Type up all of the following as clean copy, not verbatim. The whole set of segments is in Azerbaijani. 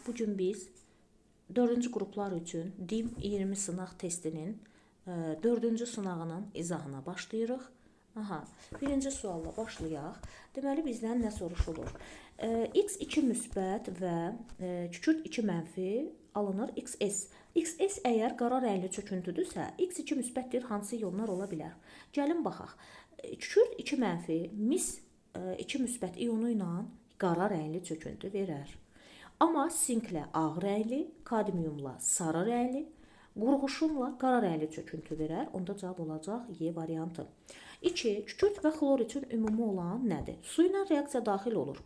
Bugün biz 4-cü qruplar üçün DİM 20 sınaq testinin 4-cü sınağının izahına başlayırıq. Aha, birinci sualla başlayaq. Deməli bizdən nə soruşulur? X2 müsbət və kükürt 2 mənfi alınır XS. XS əgər qara rəngli çöküntüdürsə, X2 müsbətdir, hansı ionlar ola bilər? Gəlin baxaq. Kükürt 2 mənfi mis 2 müsbət ionu ilə qara rəngli çöküntü verər. Amma sinklə ağ rəngli, kadmiumla sarı rəngli, qurğuşunla qara rəngli çöküntü verər. Onda cavab olacaq Y variantı. 2. Kükürt və xlor üçün ümumi olan nədir? Su ilə reaksiya daxil olur.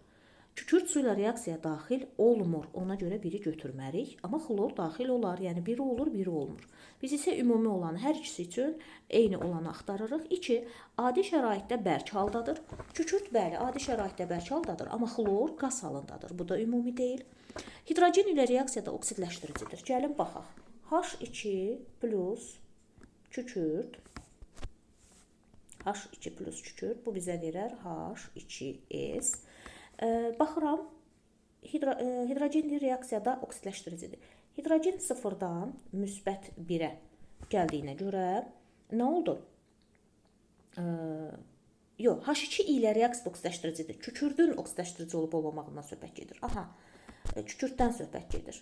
Kükürt su ilə reaksiyaya daxil olmur. Ona görə biri götürmərik. Amma xlor daxil olar. Yəni biri olur, biri olmur. Biz isə ümumi olanı hər ikisi üçün eyni olanı axtarırıq. 2. Adi şəraitdə bərk haldadır. Kükürt bəli, adi şəraitdə bərk haldadır, amma xlor qaz halındadır. Bu da ümumi deyil. Hidrogen ilə reaksiyada oksidləşdiricidir. Gəlin baxaq. H2 plus kükürt H2 plus kükürt bu bizə verər H2S. Baxıram, hidrogenli reaksiyada oksidləşdiricidir. Hidrogen sıfırdan müsbət 1-ə gəldiyinə görə nə oldu? Yox, H2 ilə reaksiyada oksidləşdiricidir. Kükürdün oksidləşdirici olub olmamağından söhbət gedir. Aha, kükürddən söhbət gedir.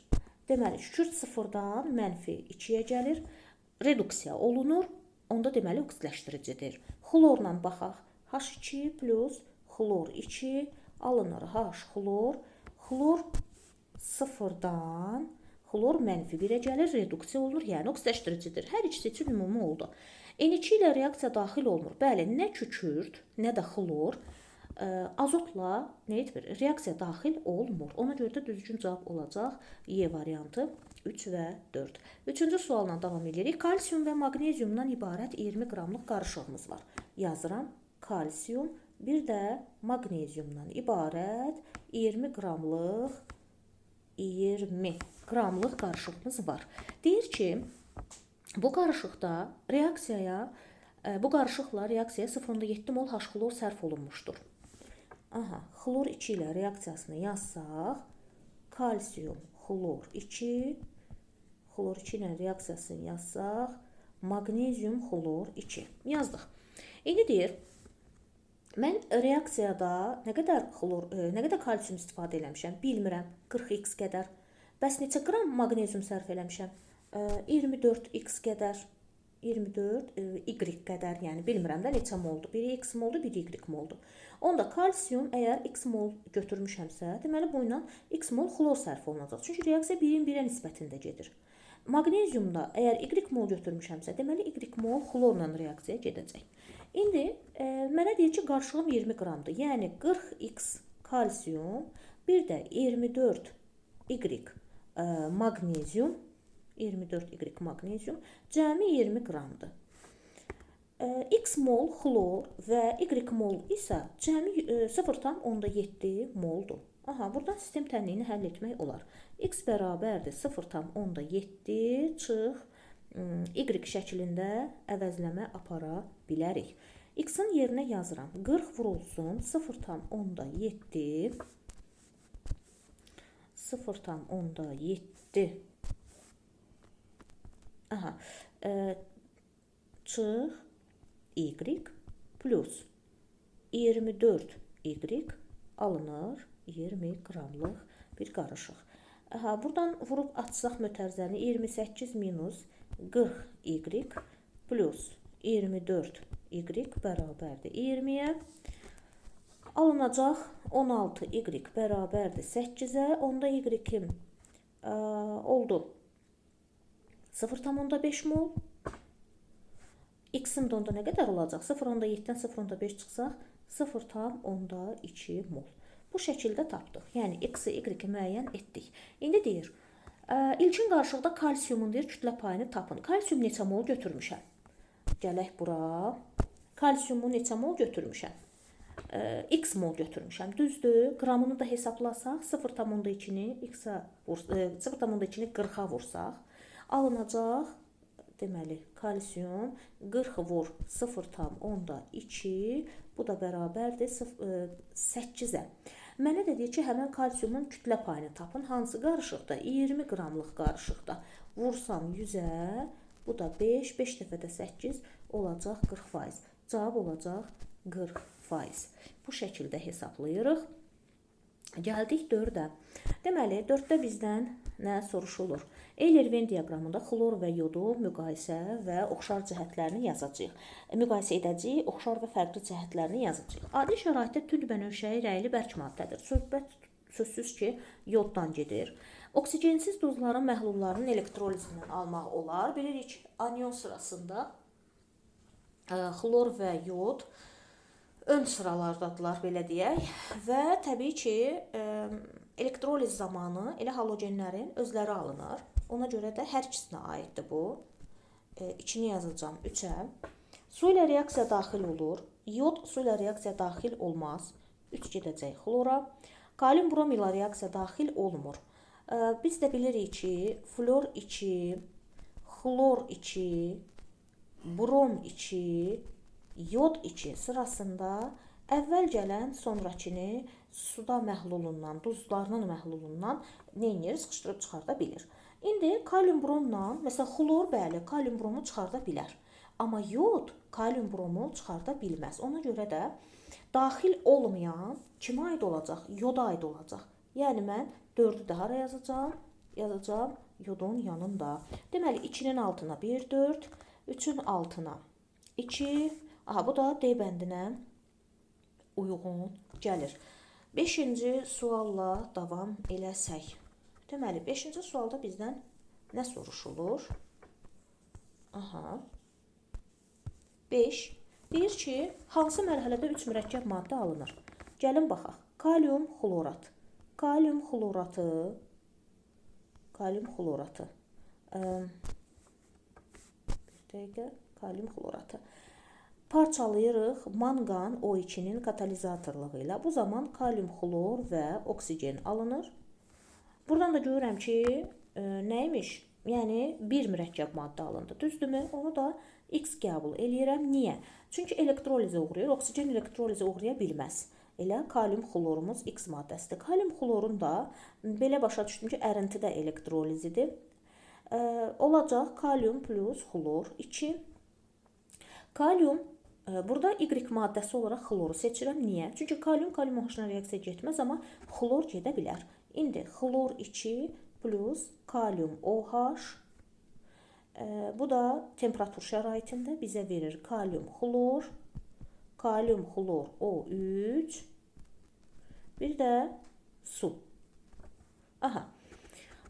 Deməli, kükürt sıfırdan mənfi 2-yə gəlir. Reduksiya olunur. Onda deməli oksidləşdiricidir. Xlorla baxaq. H2 plus xlor 2 alınır H xlor. Xlor sıfırdan xlor mənfi 1-ə gəlir, reduksiya olunur, yəni oksidləşdiricidir. Hər ikisi üçün ümumi oldu. N2 ilə reaksiya daxil olmur. Bəli, nə kükürt, nə də xlor azotla nə etmir? Reaksiya daxil olmur. Ona görə də düzgün cavab olacaq Y variantı 3 və 4. Üçüncü sualla davam edirik. Kalsium və maqneziumdan ibarət 20 qramlıq qarışığımız var. Yazıram. Kalsium, bir də maqneziumdan ibarət 20 qramlıq 20 qramlıq qarışığımız var. Deyir ki, bu qarışıqda reaksiyaya bu qarışıqla reaksiyaya 0,7 mol H xlor sərf olunmuşdur. Aha, xlor 2 ilə reaksiyasını yazsaq, kalsium xlor 2, xlor 2 ilə reaksiyasını yazsaq, maqnezium xlor 2 yazdıq. İndi deyir, mən reaksiyada nə qədər xlor, nə qədər kalsium istifadə eləmişəm? Bilmirəm. 40x qədər. Bəs neçə qram maqnezium sərf eləmişəm? 24x qədər. 24 y qədər, yəni bilmirəm də neçə moldur. Biri x moldur, biri y moldur. Onda kalsium əgər x mol götürmüşəmsə, deməli bu ilə x mol xlor sərf olunacaq. Çünki reaksiya birin birə nisbətində gedir. Maqneziumda əgər y mol götürmüşəmsə, deməli y mol xlorla reaksiya gedəcək. İndi mənə deyir ki, qarışığım 20 qramdır. Yəni 40x kalsium, bir də 24y maqnezium, 24y maqnezium cəmi 20 qramdır. X mol xlor və Y mol isə cəmi 0,7 moldur. Aha, buradan sistem tənliyini həll etmək olar. X bərabərdir 0,7 çıx Y şəklində əvəzləmə apara bilərik. X-in yerinə yazıram. 40 vurulsun 0,7 0,7 aha, çıx Y plus 24Y alınır 20 qramlıq bir qarışıq. Aha, buradan vurub açsaq mötərizəni 28 minus 40Y plus 24Y bərabərdir 20-yə. Alınacaq 16Y bərabərdir 8-ə. Onda Y-im oldu 0,5 mol. X-im də onda nə qədər olacaq? 0,7-dən 0,5 çıxsaq 0,2 mol. Bu şəkildə tapdıq. Yəni X-i, Y-i müəyyən etdik. İndi deyir, ilkin qarışıqda kalsiumun deyir kütlə payını tapın. Kalsium neçə mol götürmüşəm? Gələk bura. Kalsiumu neçə mol götürmüşəm? X mol götürmüşəm. Düzdür? Qramını da hesablasaq 0,2-ni X-a 0,2-ni 40-a vursaq alınacaq deməli kalsium 40 vur 0,2 bu da bərabərdir 8-ə. Mənə də deyir ki, həmən kalsiumun kütlə payını tapın. Hansı qarışıqda? 20 qramlıq qarışıqda. Vursam 100-ə, bu da 5, 5 dəfə də 8 olacaq 40%. Cavab olacaq 40%. Bu şəkildə hesablayırıq. Gəldik 4-ə. Deməli, 4-də bizdən nə soruşulur? Euler-Venn diaqramında xlor və yodu müqayisə və oxşar cəhətlərini yazacağıq. Müqayisə edəcəyik, oxşar və fərqli cəhətlərini yazacağıq. Adi şəraitdə tünd bənövşəyi rəngli bərk maddədir. Söhbət sözsüz ki, yoddan gedir. Oksigensiz duzların məhlullarının elektrolizindən almaq olar. Bilirik ki, anion sırasında xlor və yod ön sıralardadılar, belə deyək. Və təbii ki, elektroliz zamanı elə halogenlərin özləri alınır. Ona görə də hər ikisinə aiddir bu. 2-ni yazacağam 3-ə. Su ilə reaksiya daxil olur. Yod su ilə reaksiya daxil olmaz. 3 gedəcək xlora. Kalium brom ilə reaksiya daxil olmur. Biz də bilirik ki, flor 2, xlor 2, brom 2, yod 2 sırasında əvvəl gələn sonrakini suda məhlulundan, duzlarının məhlulundan nə edir? Sıxışdırıb çıxarda bilir. İndi kalium bromla, məsələn, xlor, bəli, kalium bromu çıxarda bilər. Amma yod kalium bromu çıxarda bilməz. Ona görə də daxil olmayan kimə aid olacaq? Yoda aid olacaq. Yəni mən 4-ü də hara yazacağam? Yazacağam yodun yanında. Deməli, 2-nin altına 1, 4, 3-ün altına 2. Aha, bu da D bəndinə uyğun gəlir. 5-ci sualla davam eləsək. Deməli, 5-ci sualda bizdən nə soruşulur? Aha. 5. Deyir ki, hansı mərhələdə 3 mürəkkəb maddə alınır? Gəlin baxaq. Kalium xlorat. Kalium xloratı. Kalium xloratı. Bir dəqiqə. Kalium xloratı. Parçalayırıq manqan O2-nin katalizatorluğu ilə. Bu zaman kalium xlor və oksigen alınır. Buradan da görürəm ki, nəymiş? Yəni, bir mürəkkəb maddə alındı. Düzdürmü? Onu da X qəbul eləyirəm. Niyə? Çünki elektrolizə uğrayır. Oksigen elektrolizə uğraya bilməz. Elə kalium xlorumuz X maddəsidir. Kalium xlorun da belə başa düşdüm ki, ərintidə elektrolizidir. Olacaq kalium plus xlor 2. Kalium, burada Y maddəsi olaraq xloru seçirəm. Niyə? Çünki kalium kalium OH-la reaksiya getməz, amma xlor gedə bilər. İndi xlor 2 plus kalium OH. Bu da temperatur şəraitində bizə verir kalium xlor, kalium xlor O3, bir də su. Aha.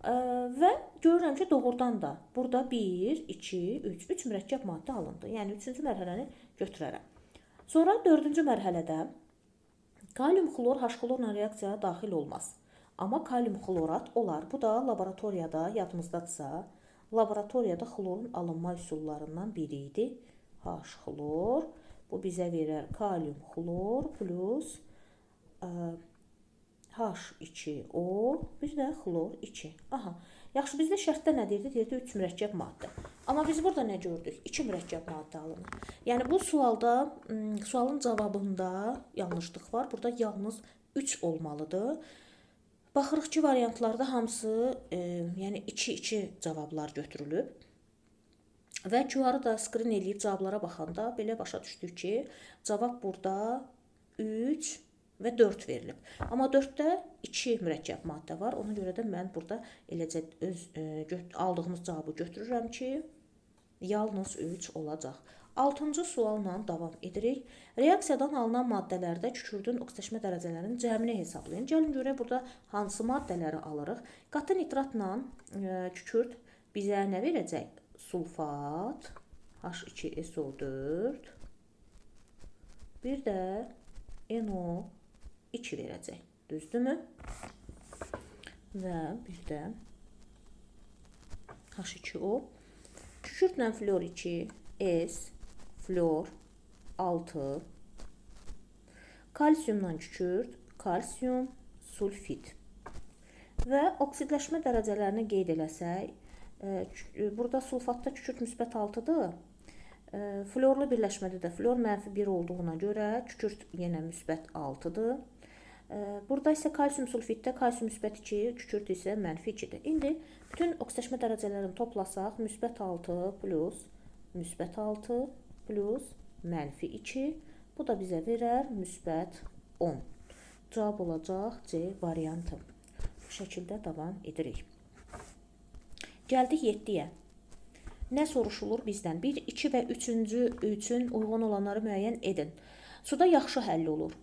Və görürəm ki, doğrudan da burada 1, 2, 3, 3 mürəkkəb maddə alındı. Yəni, 3-cü mərhələni götürərəm. Sonra 4-cü mərhələdə kalium xlor H xlorla reaksiyaya daxil olmaz. Amma kalium xlorat olar. Bu da laboratoriyada, yadımızdadırsa, laboratoriyada xlorun alınma üsullarından biri idi. H xlor. Bu bizə verər kalium xlor plus H2O, bir də xlor 2. Aha, yaxşı, bizdə şərtdə nə deyirdi? Deyirdi 3 mürəkkəb maddə. Amma biz burada nə gördük? 2 mürəkkəb maddə alınır. Yəni, bu sualda, sualın cavabında yanlışlıq var. Burada yalnız 3 olmalıdır. Baxırıq ki, variantlarda hamısı, yəni 2-2 cavablar götürülüb. Və QR-ı da skrin eləyib cavablara baxanda belə başa düşdük ki, cavab burada 3 və 4 verilib. Amma 4-də 2 mürəkkəb maddə var. Ona görə də mən burada eləcə öz aldığımız cavabı götürürəm ki, yalnız 3 olacaq. 6-cı sualla davam edirik. Reaksiyadan alınan maddələrdə kükürdün oksidləşmə dərəcələrinin cəmini hesablayın. Gəlin görək burada hansı maddələri alırıq. Qatı nitratla kükürd bizə nə verəcək? Sulfat, H2SO4, bir də NO2 verəcək. Düzdürmü? Və bir də H2O. Kükürdlə flor 2, S, flor 6, kalsiumla kükürd, kalsium sulfit. Və oksidləşmə dərəcələrini qeyd eləsək, burada sulfatda kükürd müsbət 6-dır. Florlu birləşmədə də flor mənfi 1 olduğuna görə kükürd yenə müsbət 6-dır. Burada isə kalsium sulfiddə kalsium müsbət 2, kükürt isə mənfi 2-dir. İndi bütün oksidləşmə dərəcələrini toplasaq, müsbət 6 plus müsbət 6 plus mənfi 2. Bu da bizə verər müsbət 10. Cavab olacaq C variantı. Bu şəkildə davam edirik. Gəldik 7-yə. Nə soruşulur bizdən? 1, 2 və 3-cü üçün uyğun olanları müəyyən edin. Suda yaxşı həll olur.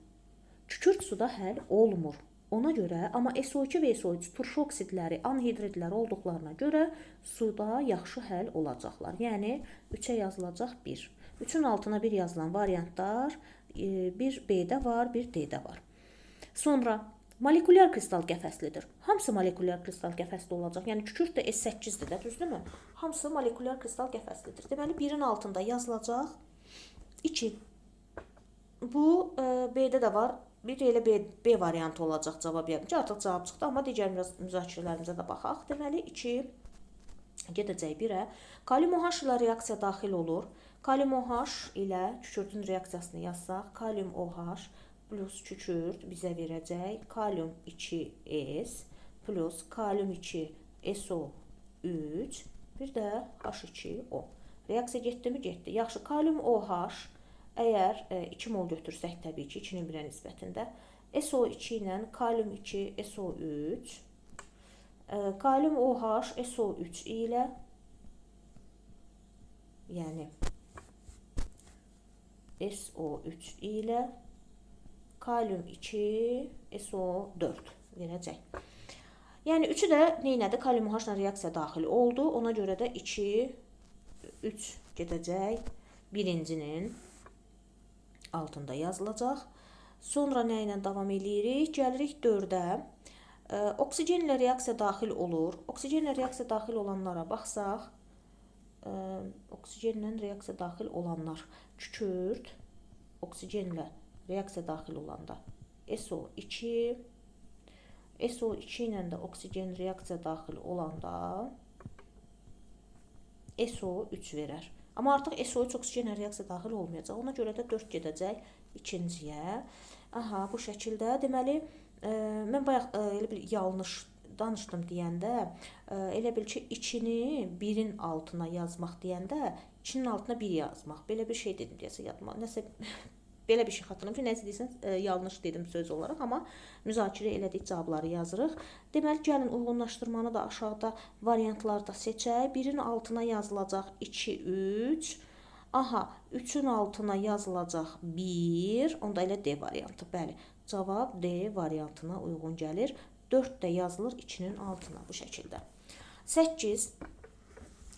Kükürt suda həll olmur. Ona görə, amma SO2 və SO3 turşu oksidləri, anhidridlər olduqlarına görə suda yaxşı həll olacaqlar. Yəni 3-ə yazılacaq 1. 3-ün altına 1 yazılan variantlar bir B-də var, bir D-də var. Sonra molekulyar kristal qəfəslidir. Hamısı molekulyar kristal qəfəsli olacaq. Yəni kükürt də S8-dir də, düzdürmü? Hamısı molekulyar kristal qəfəslidir. Deməli 1-in altında yazılacaq 2. Bu B-də də var. Bir elə B variantı olacaq cavab yəqin ki, artıq cavab çıxdı, amma digər müzakirələrimizə də baxaq. Deməli 2 gedəcək 1-ə. Kalium OH ilə reaksiya daxil olur. Kalium OH ilə kükürdün reaksiyasını yazsaq, kalium OH plus kükürt bizə verəcək kalium 2S plus kalium 2 SO3 bir də H2O. Reaksiya getdimi? Getdi. Yaxşı, kalium OH əgər 2 mol götürsək təbii ki, 2-nin 1-ə nisbətində SO2 ilə kalium 2 SO3 kalium OH SO3 ilə, yəni SO3 ilə kalium 2 SO4 verəcək. Yəni 3-ü də neynədir? Kalium OH ilə reaksiya daxil oldu. Ona görə də 2 3 gedəcək birincinin altında yazılacaq. Sonra nə ilə davam eləyirik? Gəlirik 4-ə. Oksigenlə reaksiya daxil olur. Oksigenlə reaksiya daxil olanlara baxsaq, oksigenlə reaksiya daxil olanlar kükürt, oksigenlə reaksiya daxil olanda SO2, SO2 ilə də oksigen reaksiya daxil olanda SO3 verər. Amma artıq SO3 oksigenlə reaksiya daxil olmayacaq. Ona görə də 4 gedəcək ikinciyə. Aha, bu şəkildə. Deməli, mən bayaq elə bir yanlış danışdım deyəndə, elə bil ki, 2-ni 1-in altına yazmaq deyəndə, 2-nin altına 1 yazmaq. Belə bir şey dedim deyəsə yadıma. Nəsə belə bir şey xatırlamıram ki, nəsə deyirsən, yanlış dedim söz olaraq, amma müzakirə elədik, cavabları yazırıq. Deməli, gəlin uyğunlaşdırmanı da aşağıda variantlarda seçək. 1-in altına yazılacaq 2, 3. Aha, 3-ün altına yazılacaq 1. Onda elə D variantı. Bəli, cavab D variantına uyğun gəlir. 4 də yazılır 2-nin altına bu şəkildə. 8.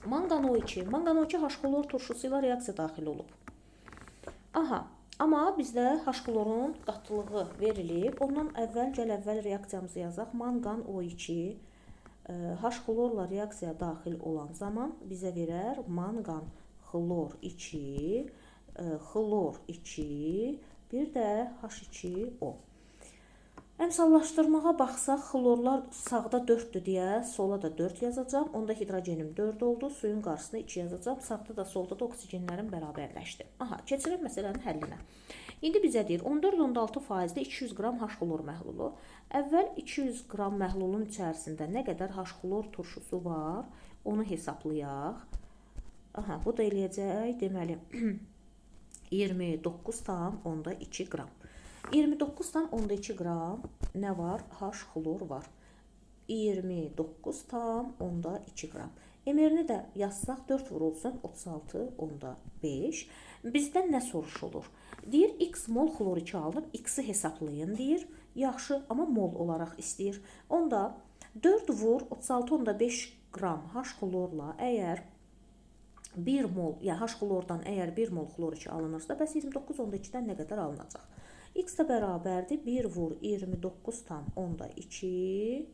Manqan O2. Manqan O2 H-xlor turşusu ilə reaksiya daxil olub. Aha. Amma bizdə H-xlorun qatılığı verilib. Ondan əvvəl, gəl əvvəl reaksiyamızı yazaq. Manqan O2 H-xlorla reaksiya daxil olan zaman bizə verər manqan xlor 2, xlor 2, bir də H2O. Əmsallaşdırmağa baxsaq, xlorlar sağda 4-dür deyə sola da 4 yazacağam. Onda hidrogenim 4 oldu, suyun qarşısına 2 yazacağam. Sağda da solda da oksigenlərim bərabərləşdi. Aha, keçirəm məsələnin həllinə. İndi bizə deyir 14,6%-də 200 qram H-xlor məhlulu. Əvvəl 200 qram məhlulun içərisində nə qədər H-xlor turşusu var, onu hesablayaq. Aha, bu da eləyəcək, deməli 29,2 qram. 29,2 qram nə var? H-xlor var. 29,2 qram. MR-ni də yazsaq 4 vurulsun 36,5. Bizdən nə soruşulur? Deyir X mol xlor 2 alınıb, X-i hesablayın deyir. Yaxşı, amma mol olaraq istəyir. Onda 4 vur 36,5 qram H-xlorla əgər 1 mol, yəni H-xlordan əgər 1 mol xlor 2 alınırsa, bəs 29,2-dən nə qədər alınacaq? X də bərabərdir 1 vur 29,2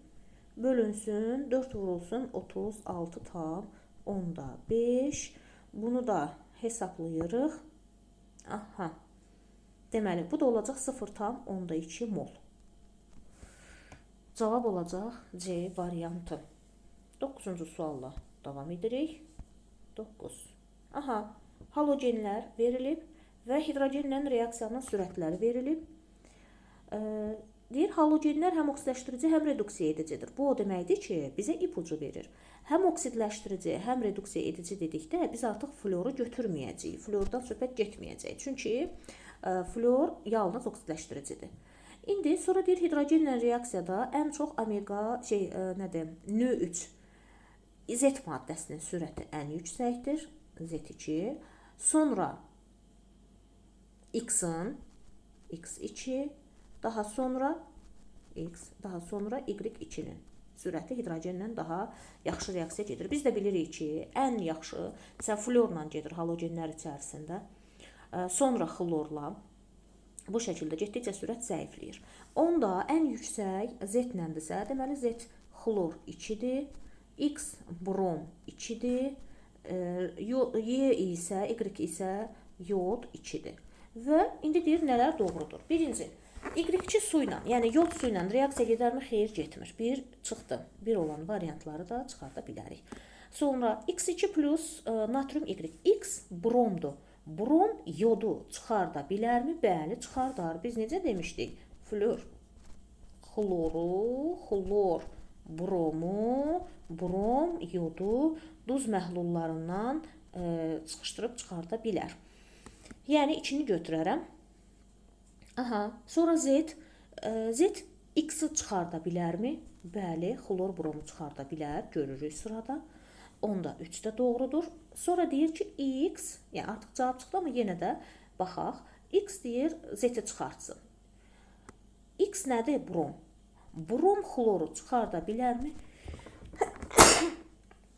bölünsün 4 vurulsun 36,5. Bunu da hesablayırıq. Aha. Deməli, bu da olacaq 0,2 mol. Cavab olacaq C variantı. 9-cu sualla davam edirik. 9. Aha, halogenlər verilib və hidrogenlə reaksiyanın sürətləri verilib. Deyir, halogenlər həm oksidləşdirici, həm reduksiya edicidir. Bu o deməkdir ki, bizə ipucu verir. Həm oksidləşdirici, həm reduksiya edici dedikdə biz artıq floru götürməyəcəyik. Flordan söhbət getməyəcək. Çünki flor yalnız oksidləşdiricidir. İndi sonra deyir, hidrogenlə reaksiyada ən çox omega, N3 Z maddəsinin sürəti ən yüksəkdir. Z2. Sonra X-in X2, daha sonra X, daha sonra Y2-nin sürəti hidrogenlə daha yaxşı reaksiya gedir. Biz də bilirik ki, ən yaxşı, məsələn, florla gedir halogenlər içərisində. Sonra xlorla. Bu şəkildə getdikcə sürət zəifləyir. Onda ən yüksək Z nəndirsə, deməli Z xlor 2-dir, X brom 2-dir, Y isə, Y isə yod 2-dir. Və indi deyir, nələr doğrudur? Birinci, Y2 su ilə, yəni yod su ilə reaksiya gedərmi? Xeyr, getmir. 1 çıxdı. 1 olan variantları da çıxarda bilərik. Sonra X2 plus natrium Y. X bromdur. Brom yodu çıxarda bilərmi? Bəli, çıxardar. Biz necə demişdik? Flor xloru, xlor bromu, brom yodu duz məhlullarından çıxışdırıb çıxarda bilər. Yəni 2-ni götürərəm. Aha, sonra Z, Z X-i çıxarda bilərmi? Bəli, xlor bromu çıxarda bilər, görürük sırada. Onda 3 də doğrudur. Sonra deyir ki, X, yəni artıq cavab çıxdı, amma yenə də baxaq. X deyir, Z-i çıxartsın. X nədir? Brom. Brom xloru çıxarda bilərmi?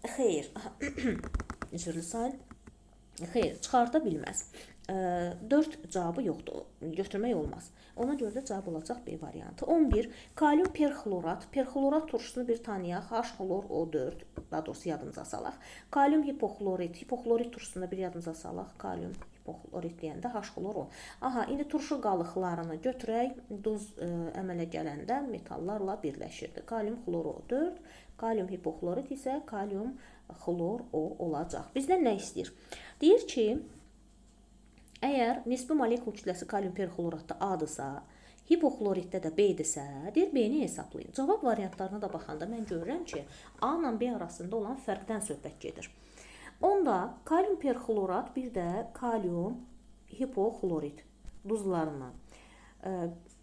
Xeyr. Üzrlü sayın. Xeyr, çıxarda bilməz. 4 cavabı yoxdur. Götürmək olmaz. Ona görə də cavab olacaq B variantı. 11. Kalium perxlorat. Perxlorat turşusunu bir tanıyaq. H-xlor-O4. Daha doğrusu yadımıza salaq. Kalium hipoxlorid. Hipoxlorid turşusunu bir yadımıza salaq. Kalium hipoxlorid deyəndə H-xlor-O. Aha, indi turşu qalıqlarını götürək. Duz əmələ gələndə metallarla birləşirdi. Kalium xlor-O4. Kalium hipoxlorid isə kalium xlor-O olacaq. Bizdən nə istəyir? Deyir ki, əgər nisbi molekul kütləsi kalium perxloratda A-dırsa, hipoxloriddə də B-dirsə, deyir B-ni hesablayın. Cavab variantlarına da baxanda mən görürəm ki, A ilə B arasında olan fərqdən söhbət gedir. Onda kalium perxlorat bir də kalium hipoxlorid duzlarının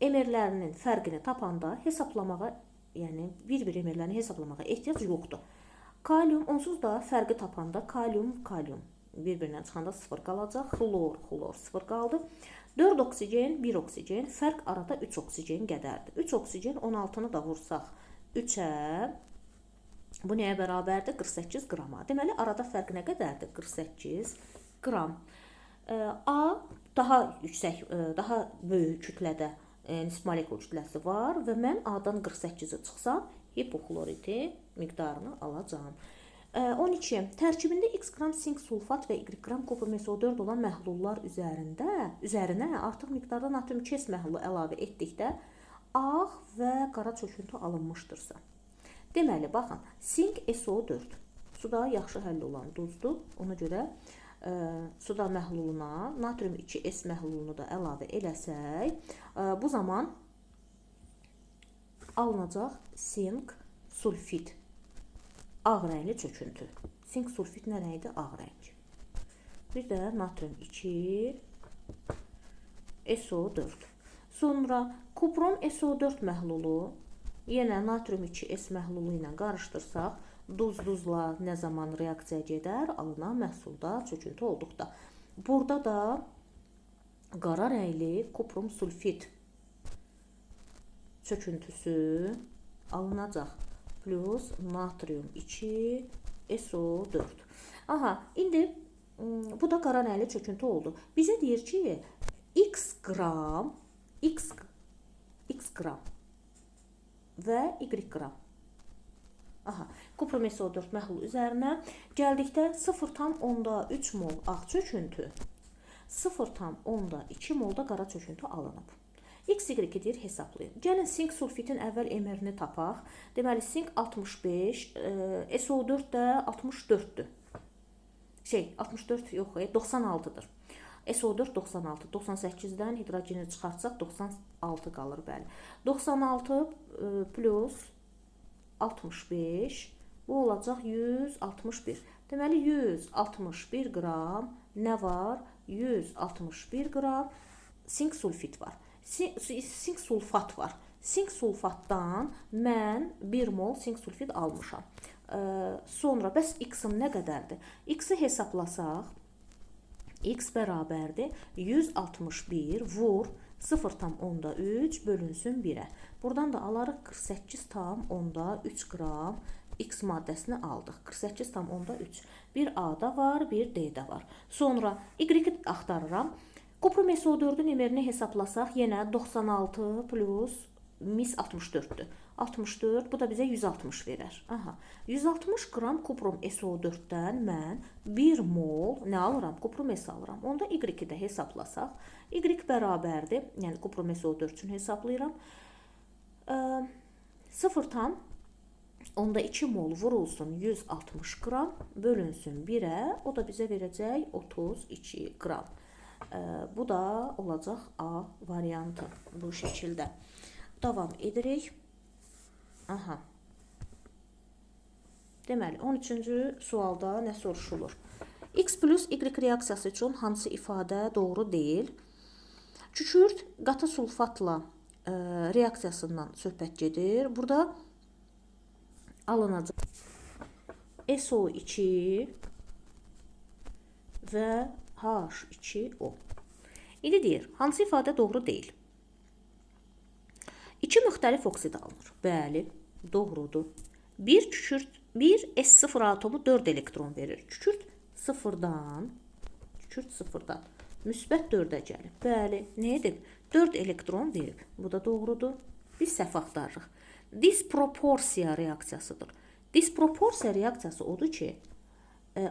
MR-lərinin fərqini tapanda hesablamağa, yəni bir-bir MR-lərini hesablamağa ehtiyac yoxdur. Kalium onsuz da fərqi tapanda kalium, kalium bir-birindən çıxanda 0 qalacaq. Xlor, xlor 0 qaldı. 4 oksigen, 1 oksigen. Fərq arada 3 oksigen qədərdir. 3 oksigen 16-nı da vursaq 3-ə, bu nəyə bərabərdir? 48 qrama. Deməli, arada fərq nə qədərdir? 48 qram. A daha yüksək, daha böyük kütlədə nisbi molekul kütləsi var və mən A-dan 48-i çıxsam, hipoxloridi miqdarını alacağam. 12. Tərkibində X qram sink sulfat və Y qram kuprum SO4 olan məhlullar üzərinə artıq miqdarda natrium 2S məhlulu əlavə etdikdə ağ və qara çöküntü alınmışdırsa. Deməli, baxın, sink SO4 suda yaxşı həll olan duzdur. Ona görə suda məhluluna natrium 2S məhlulunu da əlavə eləsək, bu zaman alınacaq sink sulfit. Ağ rəngli çöküntü. Sink sulfit nə rəngdir? Ağ rəng. Bir də natrium 2 SO4. Sonra kuprum SO4 məhlulu yenə natrium 2S məhlulu ilə qarışdırsaq, duz duzla nə zaman reaksiya gedər? Alınan məhsulda çöküntü olduqda. Burada da qara rəngli kuprum sulfit çöküntüsü alınacaq. Plus natrium 2 SO4. Aha, indi bu da qara rəngli çöküntü oldu. Bizə deyir ki, X qram, X, X qram və Y qram. Aha, kuprum SO4 məhlulu üzərinə gəldikdə 0,3 mol ağ çöküntü, 0,2 molda qara çöküntü alınıb. X, Y deyir, hesablayın. Gəlin sink sulfitin əvvəl MR-ni tapaq. Deməli, sink 65, SO4 də 64-dür. 64 yox, 96-dır. SO4 96. 98-dən hidrogeni çıxartsaq 96 qalır, bəli. 96 plus 65, bu olacaq 161. Deməli, 161 qram nə var? 161 qram sink sulfit var. Sink sulfat var. Sink sulfatdan mən 1 mol sink sulfit almışam. Sonra bəs x-im nə qədərdir? X-i hesablasaq, x bərabərdir 161 vur 0,3 bölünsün 1-ə. Buradan da alarıq 48,3 qram X maddəsini aldıq. 48,3. Bir A-da var, bir D-də var. Sonra Y-i axtarıram. Kuprum SO4-ün emerini hesablasaq, yenə 96 plus mis 64-dür. 64, bu da bizə 160 verər. Aha, 160 qram kuprum SO4-dən mən 1 mol nə alıram? Kuprum S alıram. Onda Y-i də hesablasaq, Y bərabərdir, yəni kuprum SO4 üçün hesablayıram. 0,2 mol vurulsun 160 qram, bölünsün 1-ə, o da bizə verəcək 32 qram. Bu da olacaq A variantı bu şəkildə. Davam edirik. Aha. Deməli, 13-cü sualda nə soruşulur? X plus Y reaksiyası üçün hansı ifadə doğru deyil? Kükürt qatı sulfatla reaksiyasından söhbət gedir. Burada alınacaq SO2 və H2O. İndi deyir, hansı ifadə doğru deyil? İki müxtəlif oksid alınır. Bəli, doğrudur. Bir kükürt, bir S0 atomu 4 elektron verir. Kükürt sıfırdan müsbət 4-ə gəlib. Bəli, nə edib? 4 elektron verib. Bu da doğrudur. Biz səhv axtarırıq. Disproporsiya reaksiyasıdır. Disproporsiya reaksiyası odur ki,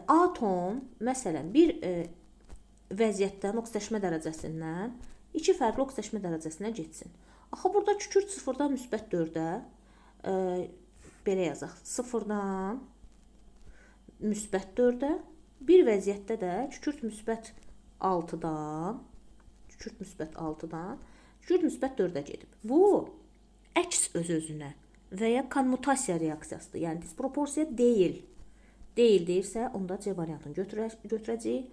atom, məsələn, bir vəziyyətdən, oksidləşmə dərəcəsindən iki fərqli oksidləşmə dərəcəsinə getsin. Axı, burada kükürt 0-dan müsbət 4-ə, belə yazaq, 0-dan müsbət 4-ə, bir vəziyyətdə də kükürt müsbət 6-dan, kükürt müsbət 4-ə gedib. Bu, əks öz-özünə və ya konmutasiya reaksiyasıdır. Yəni, disproporsiya deyil. Deyil deyirsə, onda C variantını götürəcəyik.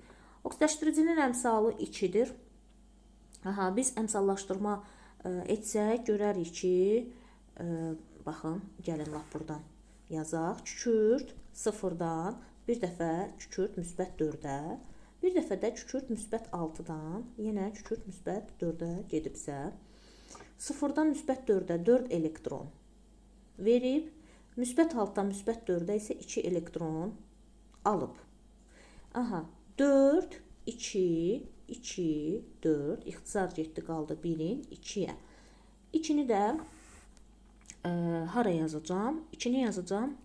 Oksidləşdiricinin əmsalı 2-dir. Aha, biz əmsallaşdırma etsək, görərik ki, baxın, gəlin lap buradan yazaq. Kükürt 0-dan bir dəfə kükürt müsbət 4-ə, bir dəfə də kükürt müsbət 6-dan yenə kükürt müsbət 4-ə gedibsə, 0-dan müsbət 4-ə 4 elektron verib, müsbət 6-dan müsbət 4-ə isə 2 elektron alıb. Aha, 4, 2, 2, 4, ixtisar getdi, qaldı 1-in 2-yə. 2-ni də hara yazacağam? 2-ni yazacağam.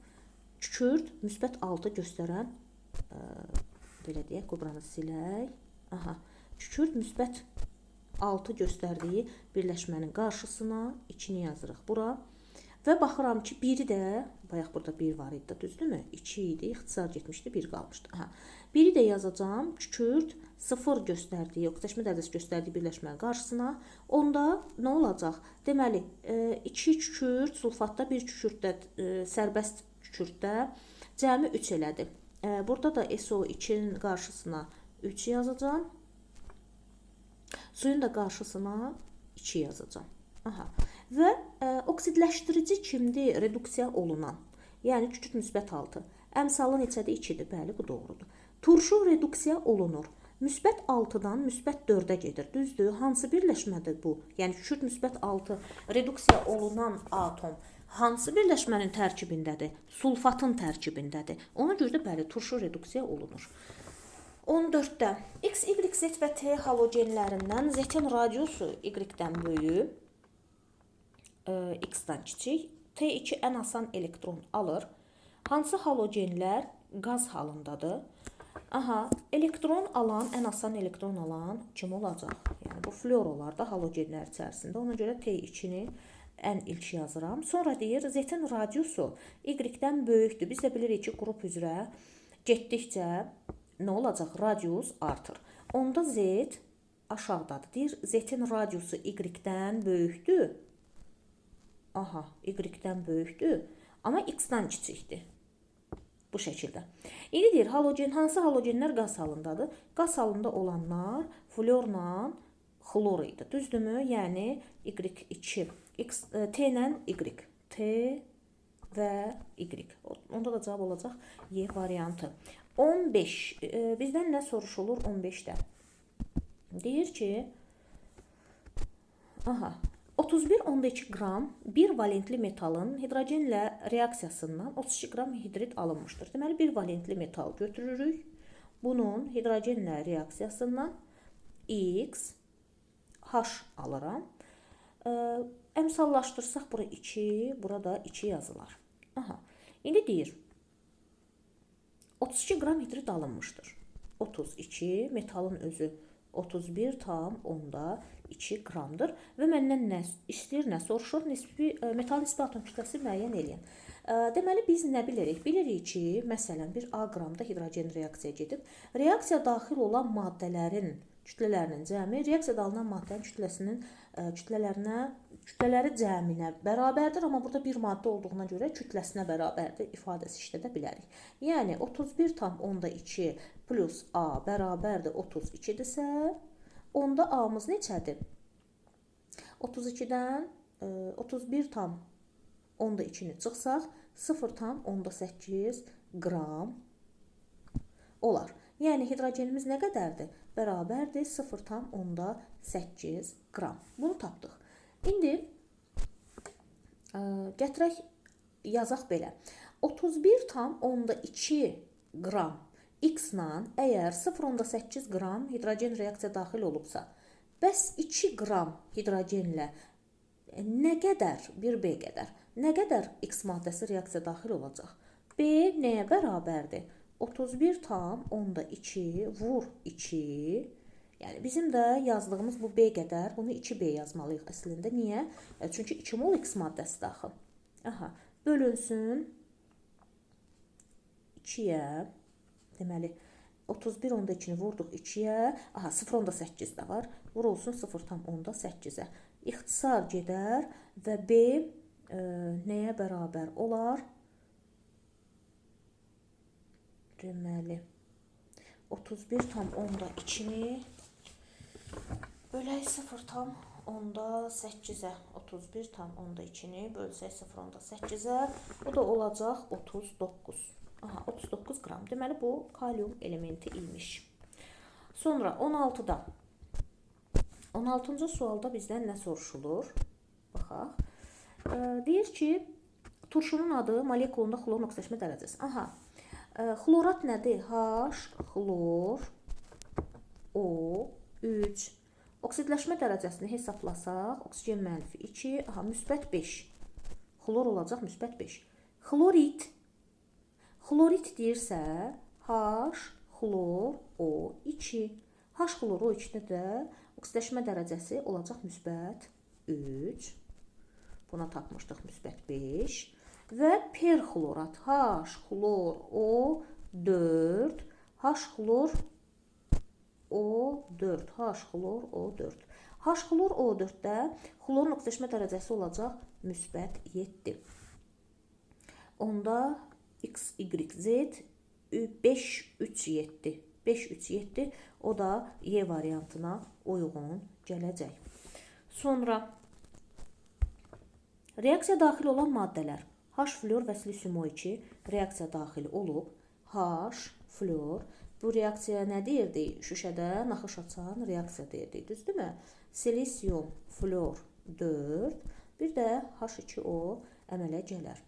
Kükürt müsbət 6 göstərən, belə deyək, qobranı silək. Aha, kükürt müsbət 6 göstərdiyi birləşmənin qarşısına 2-ni yazırıq bura. Və baxıram ki, biri də, bayaq burada 1 var idi də, düzdürmü? 2 idi, ixtisar getmişdi, 1 qalmışdı. Aha. Biri də yazacağam, kükürt 0 göstərdiyi, oksidləşmə dərəcəsi göstərdiyi birləşmənin qarşısına. Onda nə olacaq? Deməli, 2 kükürt sulfatda, 1 kükürtdə, sərbəst kükürtdə cəmi 3 elədi. Burada da SO2-nin qarşısına 3 yazacağam. Suyun da qarşısına 2 yazacağam. Aha. Və oksidləşdirici kimdir? Reduksiya olunan. Yəni, kükürt müsbət 6. Əmsalı neçədir? 2-dir. Bəli, bu doğrudur. Turşu reduksiya olunur. Müsbət 6-dan müsbət 4-ə gedir. Düzdür? Hansı birləşmədir bu? Yəni, kükürt müsbət 6 reduksiya olunan atom hansı birləşmənin tərkibindədir? Sulfatın tərkibindədir. Ona görə də, bəli, turşu reduksiya olunur. 14-də X, Y, Z və T halogenlərindən Z-in radiusu Y-dən böyük, X-dan kiçik, T2 ən asan elektron alır. Hansı halogenlər qaz halındadır? Aha, elektron alan, ən asan elektron alan kim olacaq? Yəni, bu flor olar da halogenlər içərisində. Ona görə T2-ni ən ilk yazıram. Sonra deyir, Z-in radiusu Y-dən böyükdür. Biz də bilirik ki, qrup üzrə getdikcə Nə olacaq? Radius artır. Onda Z aşağıdadır. Deyir, Z-in radiusu Y-dən böyükdür. Aha, Y-dən böyükdür. Amma X-dan kiçikdir. Bu şəkildə. İndi deyir, halogen, hansı halogenlər qaz halındadır? Qaz halında olanlar florla xlor idi. Düzdürmü? Yəni Y2, X, T ilə Y. T və Y. Onda da cavab olacaq Y variantı. 15. Bizdən nə soruşulur 15-də? Deyir ki, aha, 31,2 qram bir valentli metalın hidrogenlə reaksiyasından 32 qram hidrid alınmışdır. Deməli, bir valentli metal götürürük. Bunun hidrogenlə reaksiyasından X, H alıram. Əmsallaşdırsaq, bura 2, burada 2 yazılar. Aha. İndi deyir, 32 qram hidrid alınmışdır. 32, metalın özü 31,2 qramdır. Və məndən nə istəyir, nə soruşur? Nisbi, metal nisbi atom kütləsi müəyyən eləyin. Deməli, biz nə bilirik? Bilirik ki, məsələn, bir A qramda hidrogen reaksiya gedib. Reaksiya daxil olan maddələrin kütlələrinin cəmi, reaksiyada alınan maddənin kütləsinin kütlələri cəminə bərabərdir, amma burada bir maddə olduğuna görə kütləsinə bərabərdir ifadəsi işlədə bilərik. Yəni 31,2 plus A bərabərdir 32-dirsə, onda A-mız neçədir? 32-dən 31,2-ni çıxsaq, 0,8 qram olar. Yəni hidrogenimiz nə qədərdir? Bərabərdir 0,8 qram. Bunu tapdıq. İndi gətirək, yazaq belə. 31,2 qram X-la əgər 0,8 qram hidrogen reaksiya daxil olubsa, bəs 2 qram hidrogenlə nə qədər, bir B qədər, nə qədər X maddəsi reaksiya daxil olacaq? B nəyə bərabərdir? 31,2 vur 2. Yəni bizim də yazdığımız bu B qədər, bunu 2B yazmalıyıq əslində. Niyə? Çünki 2 mol X maddəsi daxil. Aha, bölünsün 2-yə. Deməli, 31,2-ni vurduq 2-yə. Aha, 0,8 də var. Vurulsun 0,8-ə. İxtisar gedər və B nəyə bərabər olar? Deməli, 31,2-ni bölək 0,8-ə. 31,2-ni bölsək 0,8-ə. Bu da olacaq 39. Aha, 39 qram. Deməli, bu kalium elementi imiş. Sonra 16-da. 16-cı sualda bizdən nə soruşulur? Baxaq. Deyir ki, turşunun adı molekulunda xlorun oksidaşma dərəcəsi. Aha. Xlorat nədir? H, xlor, O, 3. Oksidləşmə dərəcəsini hesablasaq, oksigen mənfi 2, aha, müsbət 5. Xlor olacaq müsbət 5. Xlorit. Xlorit deyirsə, H, xlor, O, 2. H, xlor, O, 2-də də oksidləşmə dərəcəsi olacaq müsbət 3. Buna tapmışdıq müsbət 5. Və perxlorat H, xlor, O, 4, H, xlor, O, 4, H, xlor, O, 4. H, xlor, O, 4-də xlorun oksidləşmə dərəcəsi olacaq müsbət 7. Onda X, Y, Z 5, 3, 7. 5, 3, 7 o da Y variantına uyğun gələcək. Sonra reaksiya daxil olan maddələr. H flor və silisium O2 reaksiya daxil olub. H flor. Bu reaksiya nə deyirdik? Şüşədə naxış açan reaksiya deyirdik, düzdürmü? Silisium flor 4, bir də H2O əmələ gələr.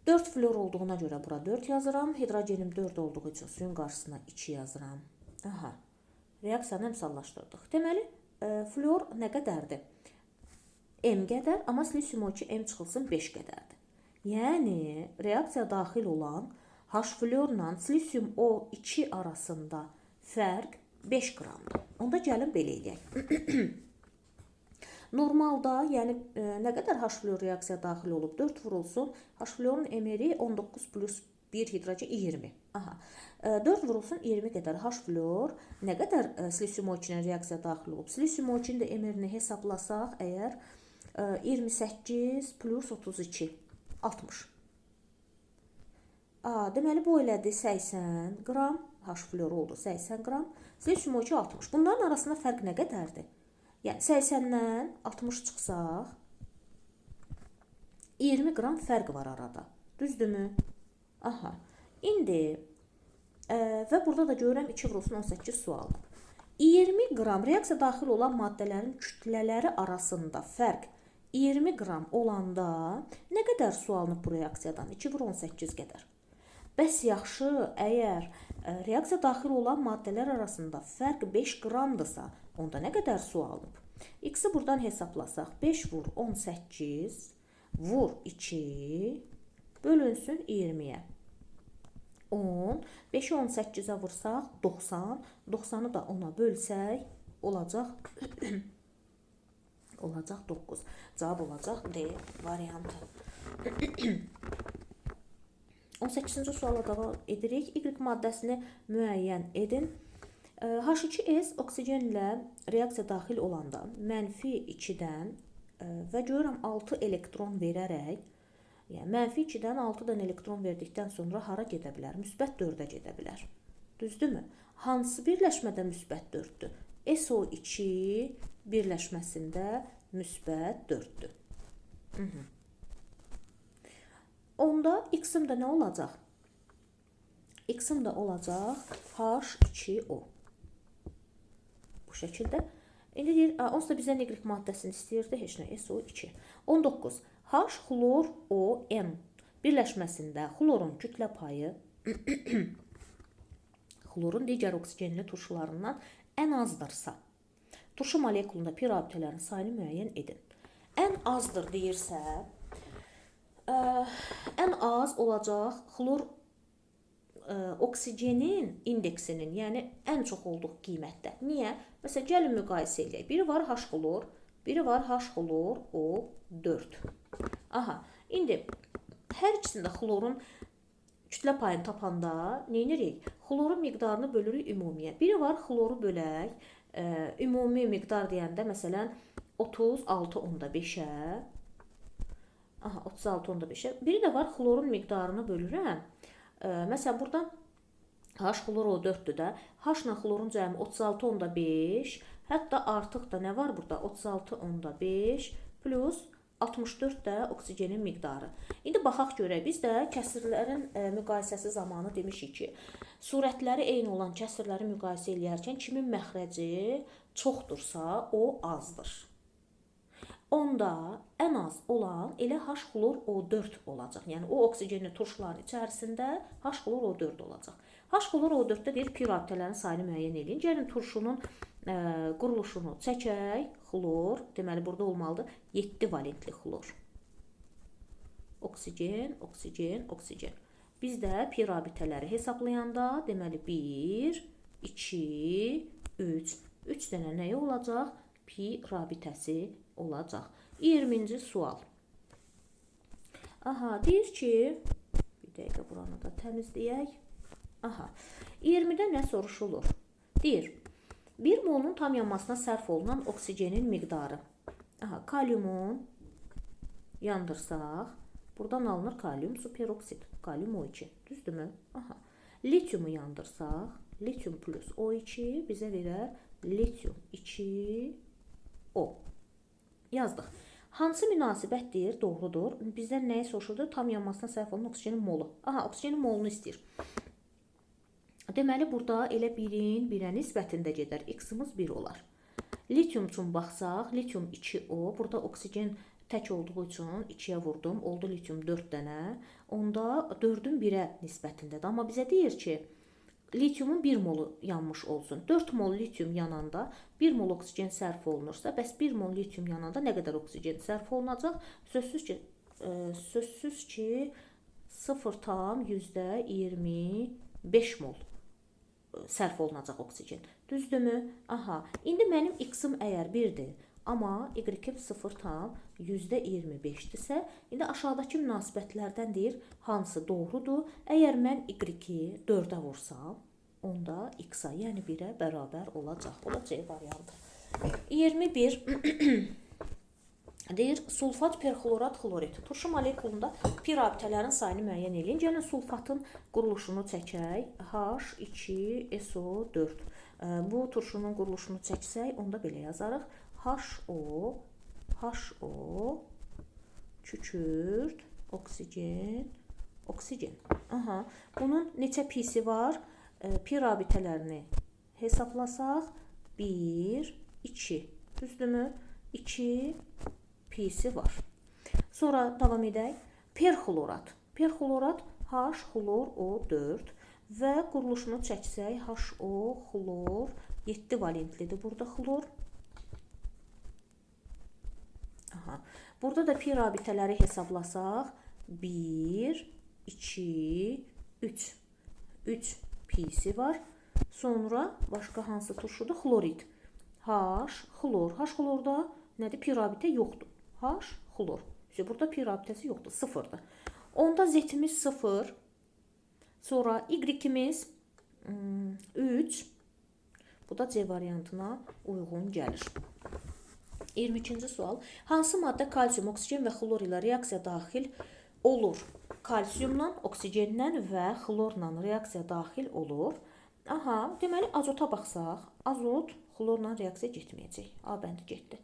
4 flor olduğuna görə bura 4 yazıram. Hidrogenim 4 olduğu üçün suyun qarşısına 2 yazıram. Aha, reaksiyanı əmsallaşdırdıq. Deməli, flor nə qədərdir? M qədər, amma silisium O2 M çıxılsın 5 qədərdir. Yəni, reaksiya daxil olan H florla silisium O2 arasında fərq 5 qramdır. Onda gəlin belə eləyək. Normalda, yəni nə qədər H flor reaksiya daxil olub? 4 vurulsun. H florun MR-i 19 plus 1 hidrogen 20. Aha. 4 vurulsun 20 qədər H flor nə qədər silisium O2 ilə reaksiya daxil olub? Silisium O2-nin də MR-ni hesablasaq əgər 28 plus 32 60. Deməli bu elədi 80 qram. H floru oldu 80 qram. Silisium O2 60. Bunların arasında fərq nə qədərdir? Yəni 80-dən 60 çıxsaq 20 qram fərq var arada. Düzdürmü? Aha. İndi və burada da görürəm 2 vurulsun 18 su alınıb. 20 qram reaksiya daxil olan maddələrin kütlələri arasında fərq 20 qram olanda nə qədər su alınıb bu reaksiyadan? 2 vur 18 qədər. Bəs yaxşı, əgər reaksiya daxil olan maddələr arasında fərq 5 qramdırsa, onda nə qədər su alınıb? X-i buradan hesablasaq, 5 vur 18 vur 2 bölünsün 20-yə. 10, 5-i 18-ə vursaq 90, 90-ı da 10-a bölsək olacaq olacaq 9. Cavab olacaq D variantı. 18-ci suala davam edirik. Y maddəsini müəyyən edin. H2S oksigenlə reaksiya daxil olanda mənfi 2-dən və görürəm 6 elektron verərək, yəni mənfi 2-dən 6 dənə elektron verdikdən sonra hara gedə bilər? Müsbət 4-ə gedə bilər. Düzdürmü? Hansı birləşmədə müsbət 4-dür? SO2 birləşməsində müsbət 4-dür. Onda X-im də nə olacaq? X-im də olacaq H2O. Bu şəkildə. İndi deyir, onsuz da bizdən Y maddəsini istəyirdi. Heç nə, SO2. 19. H xlor O N birləşməsində xlorun kütlə payı xlorun digər oksigenli turşularından ən azdırsa, turşu molekulunda pi rabitələrin sayını müəyyən edin. Ən azdır deyirsə, ən az olacaq xlor oksigenin indeksinin, yəni ən çox olduğu qiymətdə. Niyə? Məsələn, gəlin müqayisə eləyək. Biri var H xlor, biri var H xlor O4. Aha, indi hər ikisində xlorun kütlə payını tapanda nə edirik? Xlorun miqdarını bölürük ümumiyə. Biri var xloru bölək, ümumi miqdar deyəndə məsələn 36,5-ə. Aha, 36,5-ə. Biri də var xlorun miqdarını bölürəm. Məsələn, buradan H xlor O4-dür də. H ilə xlorun cəmi 36,5. Hətta artıq da nə var burada? 36,5 plus 64 də oksigenin miqdarı. İndi baxaq görək. Biz də kəsirlərin müqayisəsi zamanı demişik ki, surətləri eyni olan kəsirləri müqayisə eləyərkən kimin məxrəci çoxdursa, o azdır. Onda ən az olan elə H xlor O4 olacaq. Yəni o oksigenli turşuların içərisində H xlor O4 olacaq. H xlor O4-də deyir pi rabitələrin sayını müəyyən eləyin. Gəlin turşunun quruluşunu çəkək. Xlor, deməli burada olmalıdır 7 valentli xlor. Oksigen, oksigen, oksigen. Biz də pi rabitələri hesablayanda deməli 1, 2, 3. 3 dənə nəyi olacaq? Pi rabitəsi olacaq. 20-ci sual. Aha, deyir ki, bir dəqiqə buranı da təmizləyək. Aha, 20-də nə soruşulur? Deyir, 1 molun tam yanmasına sərf olunan oksigenin miqdarı. Aha, kaliumun yandırsaq, buradan alınır kalium superoksid, kalium O2. Düzdürmü? Aha. Litiumu yandırsaq, litium plus O2 bizə verər litium 2O. Yazdıq. Hansı münasibət deyir, doğrudur. Bizdən nəyi soruşurdu? Tam yanmasına sərf olunan oksigenin molu. Aha, oksigenin molunu istəyir. Deməli, burada elə 1-in 1-ə nisbətində gedər. X-imiz 1 olar. Litium üçün baxsaq, litium 2O. Burada oksigen tək olduğu üçün 2-yə vurdum. Oldu litium 4 dənə. Onda 4-ün 1-ə nisbətindədir. Amma bizə deyir ki, litiumun 1 molu yanmış olsun. 4 mol litium yananda 1 mol oksigen sərf olunursa, bəs 1 mol litium yananda nə qədər oksigen sərf olunacaq? Sözsüz ki 0,25 mol sərf olunacaq oksigen. Düzdürmü? Aha. İndi mənim x-im əgər 1-dir, Amma Y-im 0,25-dirsə, indi aşağıdakı münasibətlərdən deyir hansı doğrudur. Əgər mən Y-i 4-ə vursam, onda X-a, yəni 1-ə bərabər olacaq. Bu da C variantı. 21 deyir sulfat, perxlorat, xlorid. Turşu molekulunda pi rabitələrin sayını müəyyən eləyin. Gəlin sulfatın quruluşunu çəkək. H2SO4. Bu turşunun quruluşunu çəksək, onda belə yazarıq. HO, HO, kükürt, oksigen, oksigen. Aha, bunun neçə pisi var? Pi rabitələrini hesablasaq 1, 2. Düzdürmü? 2 pisi var. Sonra davam edək. Perxlorat. Perxlorat H xlor O4 və quruluşunu çəksək HO xlor 7 valentlidir burada xlor. Aha. Burada da pi rabitələri hesablasaq 1, 2, 3. 3 pisi var. Sonra başqa hansı turşudur? Xlorid. H, xlor. H xlorda nədir? Pi rabitə yoxdur. H, xlor. İşte burada pi rabitəsi yoxdur, 0-dır. Onda Z-imiz 0. Sonra Y-imiz 3. Bu da C variantına uyğun gəlir. 22-ci sual. Hansı maddə kalsium, oksigen və xlor ilə reaksiya daxil olur? Kalsiumla, oksigenlə və xlorla reaksiya daxil olur. Aha, deməli azota baxsaq, azot xlorla reaksiya getməyəcək. A bəndi getdi.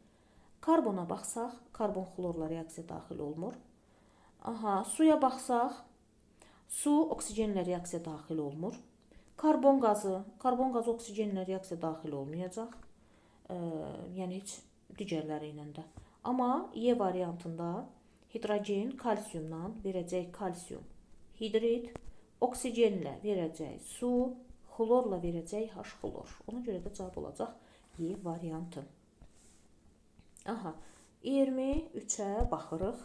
Karbona baxsaq, karbon xlorla reaksiya daxil olmur. Aha, suya baxsaq, su oksigenlə reaksiya daxil olmur. Karbon qazı oksigenlə reaksiya daxil olmayacaq. Yəni heç digərləri ilə də. Amma Y variantında hidrogen kalsiumla verəcək kalsium hidrid, oksigenlə verəcək su, xlorla verəcək H xlor. Ona görə də cavab olacaq Y variantı. Aha, 23-ə baxırıq.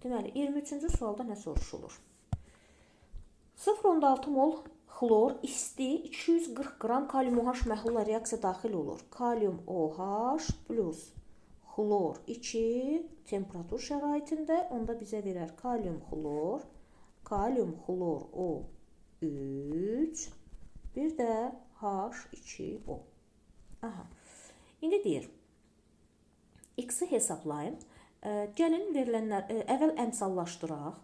Deməli, 23-cü sualda nə soruşulur? 0,6 mol xlor isti 240 qram kalium OH məhlulla reaksiya daxil olur. Kalium OH plus xlor 2 temperatur şəraitində onda bizə verər kalium xlor, kalium xlor O3, bir də H2O. Aha. İndi deyir, X-i hesablayın. Gəlin verilənlər əvvəl əmsallaşdıraq.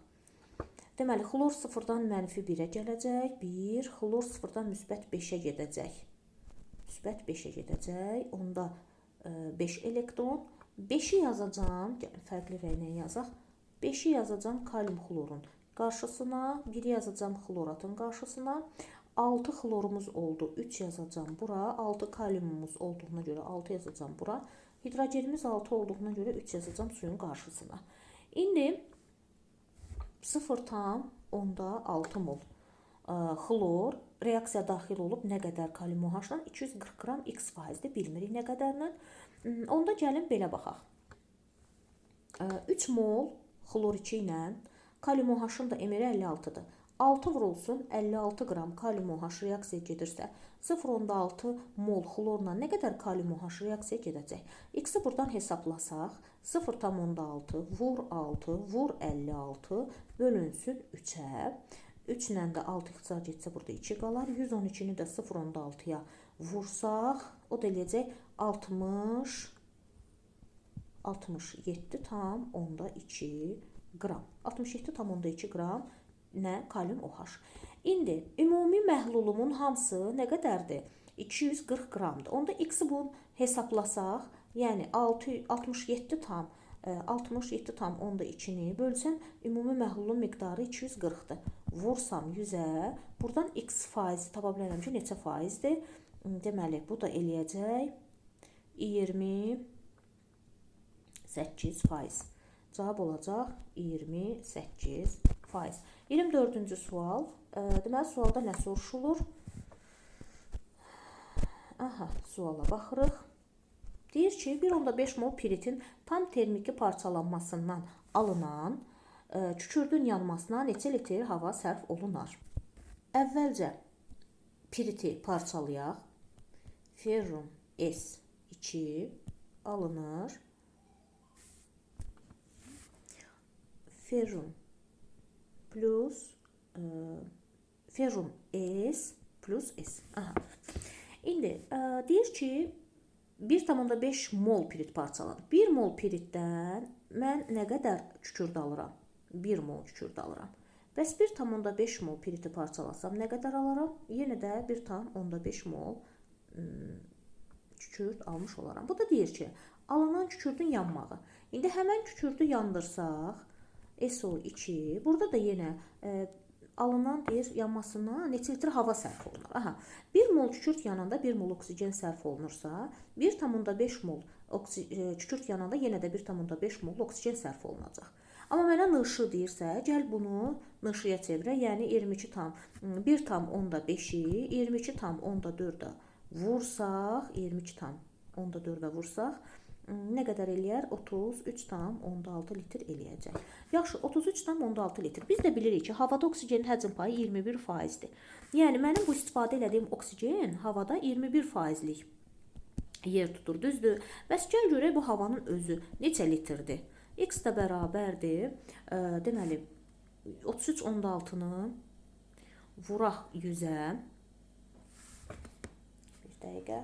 Deməli, xlor 0-dan mənfi 1-ə gələcək. 1, xlor 0-dan müsbət 5-ə gedəcək. Müsbət 5-ə gedəcək. Onda 5 elektron. 5-i yazacağam. Gəlin, fərqli rənglə yazaq. 5-i yazacağam kalium xlorun qarşısına. 1-i yazacağam xloratın qarşısına. 6 xlorumuz oldu. 3 yazacağam bura. 6 kaliumumuz olduğuna görə 6 yazacağam bura. Hidrogenimiz 6 olduğuna görə 3 yazacağam suyun qarşısına. İndi 0,6 mol xlor reaksiya daxil olub nə qədər kalium OH-la 240 qram X faizdir, bilmirik nə qədərlə. Onda gəlin belə baxaq. 3 mol xlor 2 ilə kalium OH-ın da MR 56-dır. 6 vurulsun 56 qram kalium OH reaksiya gedirsə 0,6 mol xlorla nə qədər kalium OH reaksiya gedəcək? X-i buradan hesablasaq 0,6 vur 6 vur 56 bölünsün 3-ə. 3 ilə də 6 ixtisar getsə burada 2 qalar. 112-ni də 0,6-ya vursaq o da eləyəcək 67,2 qram. 67,2 qram nə? Kalium OH. İndi ümumi məhlulumun hamısı nə qədərdir? 240 qramdır. Onda X-i bunu hesablasaq, yəni 67,2-ni bölsəm, ümumi məhlulun miqdarı 240-dır. Vursam 100-ə, buradan X faizi tapa bilərəm ki, neçə faizdir? Deməli, bu da eləyəcək 28 faiz. Cavab olacaq 28 faiz. 24-cü sual. Deməli, sualda nə soruşulur? Aha, suala baxırıq. Deyir ki, 1,5 mol piritin tam termiki parçalanmasından alınan kükürdün yanmasına neçə litr hava sərf olunar? Əvvəlcə piriti parçalayaq. Ferrum S2 alınır. Ferrum plus ferrum S plus S. Aha. İndi deyir ki 1,5 mol pirit parçalanır. 1 mol piritdən mən nə qədər kükürd alıram? 1 mol kükürd alıram. Bəs 1,5 mol piriti parçalasam nə qədər alaram? Yenə də 1,5 mol kükürd almış olaram. Bu da deyir ki, alınan kükürdün yanmağı. İndi həmən kükürdü yandırsaq, SO2, burada da yenə alınan deyir yanmasına neçə litr hava sərf olunur. Aha, 1 mol kükürt yananda 1 mol oksigen sərf olunursa, 1,5 mol kükürt yananda yenə də 1,5 mol oksigen sərf olunacaq. Amma mənə nışı deyirsə, gəl bunu nışıya çevirək. Yəni 1,5-i 22,4-ə vursaq, 22,4-ə vursaq, nə qədər eləyər? 33,6 litr eləyəcək. Yaxşı, 33,6 litr. Biz də bilirik ki, havada oksigenin həcm payı 21%-dir. Yəni, mənim bu istifadə elədiyim oksigen havada 21%-lik yer tutur, düzdür? Bəs gəl görək bu havanın özü neçə litrdir? X də bərabərdir. Deməli, 33,6-nı vuraq 100-ə. Bir dəqiqə.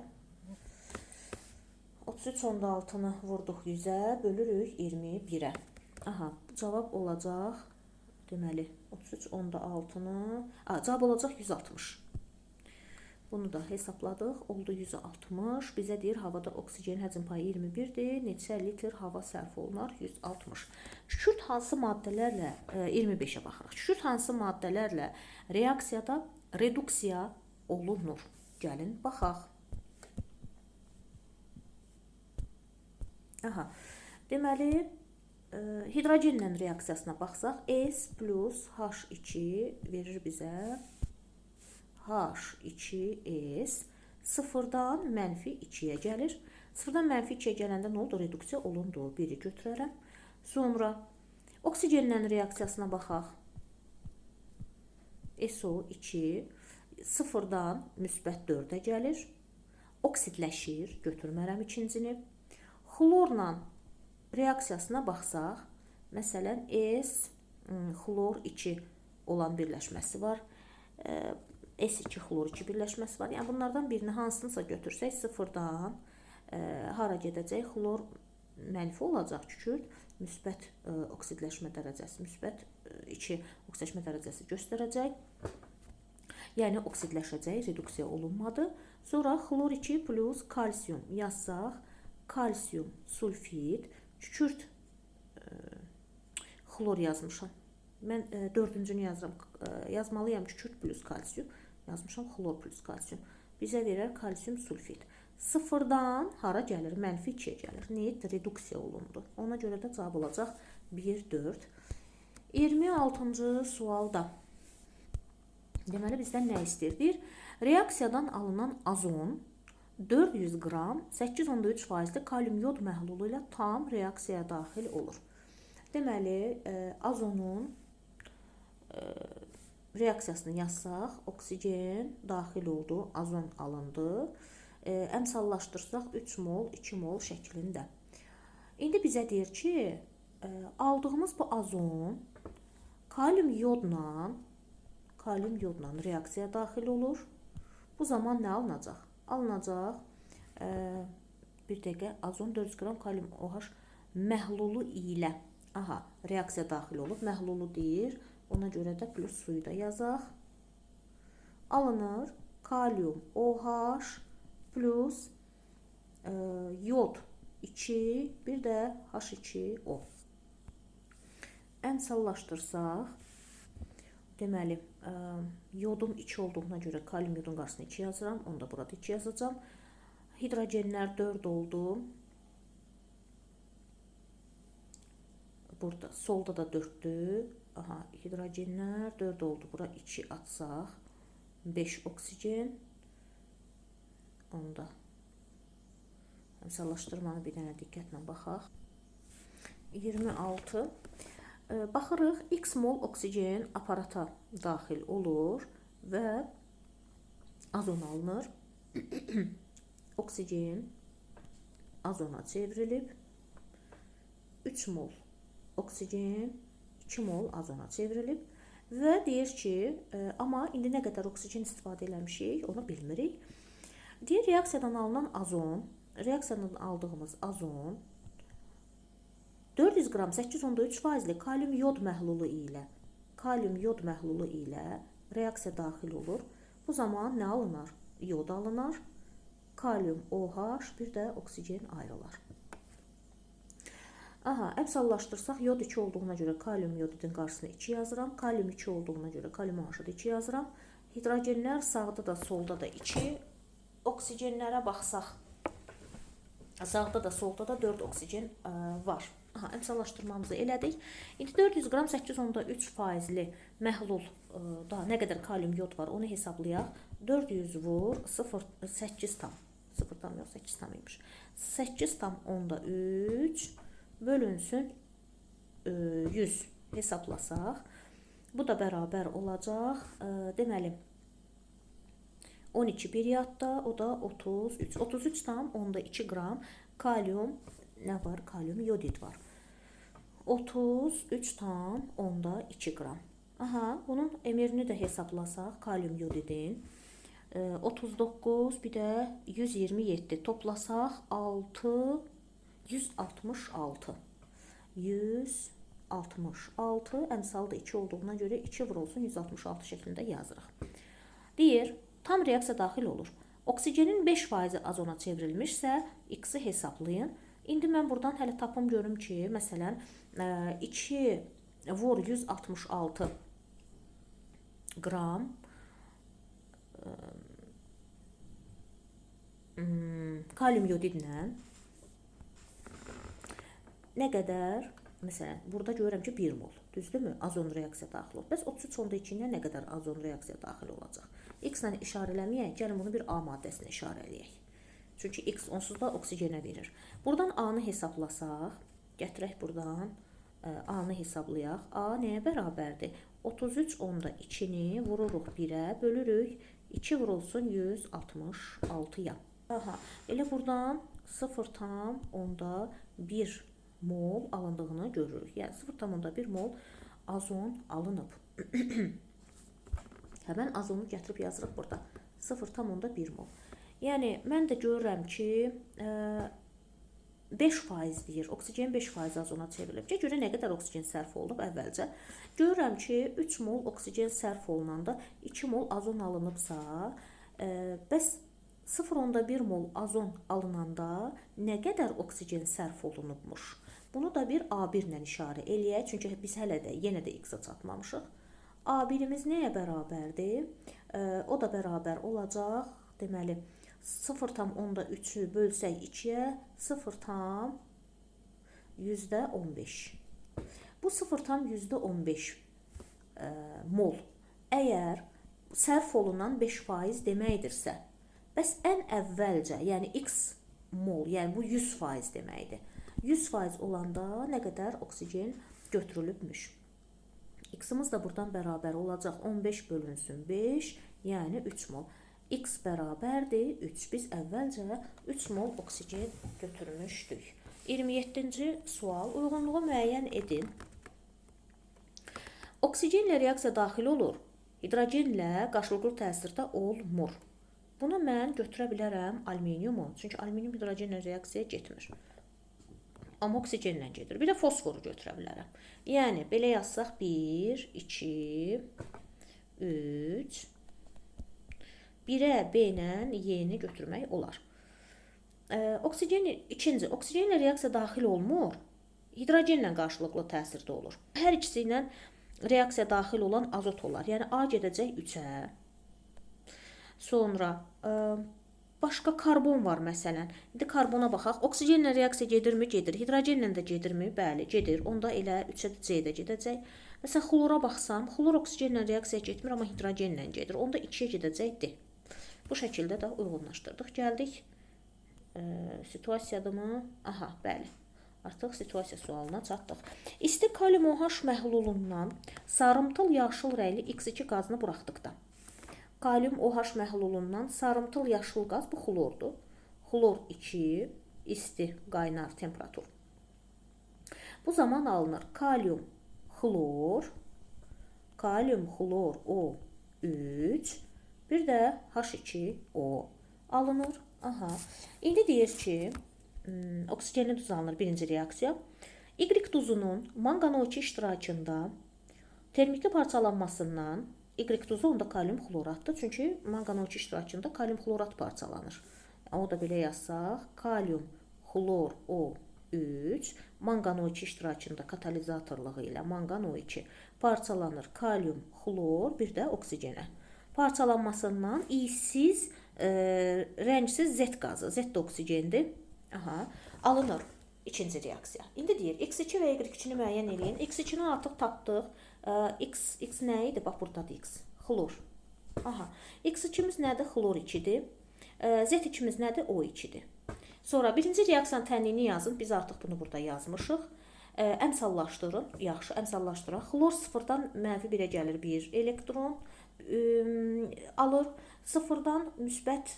33,6-nı vurduq 100-ə, bölürük 21-ə. Aha, cavab olacaq, deməli, 33,6-nı, cavab olacaq 160. Bunu da hesabladıq, oldu 160. Bizə deyir, havada oksigenin həcm payı 21-dir. Neçə litr hava sərf olunar? 160. Kükürt hansı maddələrlə, 25-ə baxırıq. Kükürt hansı maddələrlə reaksiyada reduksiya olunur? Gəlin, baxaq. Aha, deməli, hidrogenlə reaksiyasına baxsaq, S plus H2 verir bizə H2S sıfırdan mənfi 2-yə gəlir. Sıfırdan mənfi 2-yə gələndə nə oldu? Reduksiya olundu. 1-i götürərəm. Sonra oksigenlə reaksiyasına baxaq. SO2 sıfırdan müsbət 4-ə gəlir. Oksidləşir. Götürmərəm ikincini. Xlorla reaksiyasına baxsaq, məsələn, S xlor 2 olan birləşməsi var. S2 xlor 2 birləşməsi var. Yəni, bunlardan birini hansınısa götürsək, sıfırdan hara gedəcək? Xlor mənfi olacaq, kükürt müsbət oksidləşmə dərəcəsi, müsbət 2 oksidləşmə dərəcəsi göstərəcək. Yəni, oksidləşəcək, reduksiya olunmadı. Sonra xlor 2 plus kalsium yazsaq, kalsium sulfid, kükürt xlor yazmışam. Mən dördüncünü yazıram. Yazmalıyam kükürt plus kalsium. Yazmışam xlor plus kalsium. Bizə verər kalsium sulfid. Sıfırdan hara gəlir? Mənfi 2-yə gəlir. Neydi? Reduksiya olundu. Ona görə də cavab olacaq 1, 4. 26-cı sualda. Deməli, bizdən nə istəyir? Deyir, reaksiyadan alınan azon 400 qram 8,3%-li kalium yod məhlulu ilə tam reaksiyaya daxil olur. Deməli, azonun reaksiyasını yazsaq, oksigen daxil oldu, azon alındı. Əmsallaşdırsaq 3 mol, 2 mol şəklində. İndi bizə deyir ki, aldığımız bu azon kalium yodla reaksiyaya daxil olur. Bu zaman nə alınacaq? Alınacaq, bir dəqiqə, azon 400 qram kalium OH məhlulu ilə, aha, reaksiya daxil olub, məhlulu deyir, ona görə də plus suyu da yazaq. Alınır kalium OH plus yod 2, bir də H2O. Əmsallaşdırsaq, deməli, yodum 2 olduğuna görə kalium yodun qarşısına 2 yazıram. Onu da burada 2 yazacağam. Hidrogenlər 4 oldu. Burada solda da 4-dür. Aha, hidrogenlər 4 oldu. Bura 2 atsaq, 5 oksigen. Onda əmsallaşdırmanı bir dənə diqqətlə baxaq. 26. Baxırıq, X mol oksigen aparata daxil olur və azon alınır. Oksigen azona çevrilib. 3 mol oksigen 2 mol azona çevrilib və deyir ki, amma indi nə qədər oksigen istifadə eləmişik, onu bilmirik. Deyir, reaksiyadan alınan azon, reaksiyadan aldığımız azon 400 qram 8,3 faizli kalium yod məhlulu ilə, kalium yod məhlulu ilə reaksiya daxil olur. Bu zaman nə alınar? Yod alınar, kalium OH, bir də oksigen ayrılar. Aha, əmsallaşdırsaq, yod 2 olduğuna görə kalium yodidin qarşısına 2 yazıram. Kalium 2 olduğuna görə kalium OH-da 2 yazıram. Hidrogenlər sağda da solda da 2. Oksigenlərə baxsaq, sağda da solda da 4 oksigen var. Aha, əmsallaşdırmamızı elədik. İndi 400 qram 8,3 faizli məhlul da nə qədər kalium yod var, onu hesablayaq. 400 vur 0,8 tam. 0 tam yox, 8 tam imiş. 8,3 bölünsün 100 hesablasaq. Bu da bərabər olacaq. Deməli, 12 bir yadda, o da 33. 33,2 qram kalium nə var? Kalium yodid var. 33,2 qram. Aha, bunun emirini də hesablasaq, kalium yodidin 39, bir də 127 toplasaq 6, 166. 166, əmsalı da 2 olduğuna görə 2 vurulsun 166 şəklində yazırıq. Deyir, tam reaksiya daxil olur. Oksigenin 5% azona çevrilmişsə, X-i hesablayın. İndi mən buradan hələ tapım görüm ki, məsələn, 2 vur 166 qram kalium yodidlə nə qədər, məsələn, burada görürəm ki, 1 mol, düzdürmü? Azon reaksiya daxil olur. Bəs 33,2 ilə nə qədər azon reaksiya daxil olacaq? X ilə işarə eləməyək, gəlin bunu bir A maddəsinə işarə eləyək. Çünki X onsuz da oksigenə verir. Buradan A-nı hesablasaq, gətirək buradan A-nı hesablayaq. A nəyə bərabərdir? 33,2-ni vururuq 1-ə, bölürük 2 vurulsun 166-ya. Aha, elə buradan 0,1 mol alındığını görürük. Yəni 0,1 mol azon alınıb. Həmən azonu gətirib yazırıq burada. 0,1 mol. Yəni mən də görürəm ki, 5% deyir. Oksigen 5% azona çevrilib. Görə nə qədər oksigen sərf olunub əvvəlcə. Görürəm ki, 3 mol oksigen sərf olunanda 2 mol azon alınıbsa, bəs 0,1 mol azon alınanda nə qədər oksigen sərf olunubmuş? Bunu da bir A1 ilə işarə eləyək. Çünki biz hələ də yenə də X-a çatmamışıq. A1-imiz nəyə bərabərdir? O da bərabər olacaq. Deməli, 0,3-ü bölsək 2-yə, 0,15. Bu 0,15 mol. Əgər sərf olunan 5% deməkdirsə, bəs ən əvvəlcə, yəni X mol, yəni bu 100% deməkdir. 100% olanda nə qədər oksigen götürülübmüş? X-imiz də buradan bərabər olacaq. 15 bölünsün 5, yəni 3 mol. X bərabərdir 3. Biz əvvəlcə 3 mol oksigen götürmüşdük. 27-ci sual. Uyğunluğu müəyyən edin. Oksigenlə reaksiya daxil olur. Hidrogenlə qarşılıqlı təsirdə olmur. Bunu mən götürə bilərəm alüminiumu. Çünki alüminium hidrogenlə reaksiyaya getmir. Amma oksigenlə gedir. Bir də fosforu götürə bilərəm. Yəni, belə yazsaq 1, 2, 3, 1-ə B ilə Y-ni götürmək olar. Oksigen, ikinci, oksigenlə reaksiya daxil olmur, hidrogenlə qarşılıqlı təsirdə olur. Hər ikisi ilə reaksiya daxil olan azot olar. Yəni, A gedəcək 3-ə. Sonra başqa karbon var məsələn. İndi karbona baxaq. Oksigenlə reaksiya gedirmi? Gedir. Hidrogenlə də gedirmi? Bəli, gedir. Onda elə 3-ə də C-də gedəcək. Məsələn, xlora baxsam, xlor oksigenlə reaksiya getmir, amma hidrogenlə gedir. Onda 2-yə gedəcək D. Bu şəkildə də uyğunlaşdırdıq. Gəldik. Situasiyadırmı? Aha, bəli. Artıq situasiya sualına çatdıq. İsti kalium OH məhlulundan sarımtıl yaşıl rəngli X2 qazını buraxdıqda. Kalium OH məhlulundan sarımtıl yaşıl qaz, bu xlordur. Xlor 2, İsti, qaynar temperatur. Bu zaman alınır kalium xlor, kalium xlor O3, bir də H2O alınır. Aha. İndi deyir ki, oksigenli duz alınır birinci reaksiya. Y duzunun manqan O2 iştirakında termiki parçalanmasından Y duzu onda kalium xloratdır. Çünki manqan O2 iştirakında kalium xlorat parçalanır. O da belə yazsaq, kalium xlor O3 manqan O2 iştirakında katalizatorluğu ilə manqan O2 parçalanır kalium xlor bir də oksigenə. Parçalanmasından iysiz, rəngsiz Z qazı, Z də oksigendir. Aha, alınır ikinci reaksiya. İndi deyir X2 və Y2-ni müəyyən eləyin. X2-ni artıq tapdıq. X nə idi? Bax burdadır X. Xlor. Aha. X2-miz nədir? Xlor 2-dir. Z2-miz nədir? O2-dir. Sonra birinci reaksiyanın tənliyini yazın. Biz artıq bunu burada yazmışıq. Əmsallaşdırın. Yaxşı, əmsallaşdıraq. Xlor 0-dan -1-ə gəlir 1 elektron alır. 0-dan müsbət,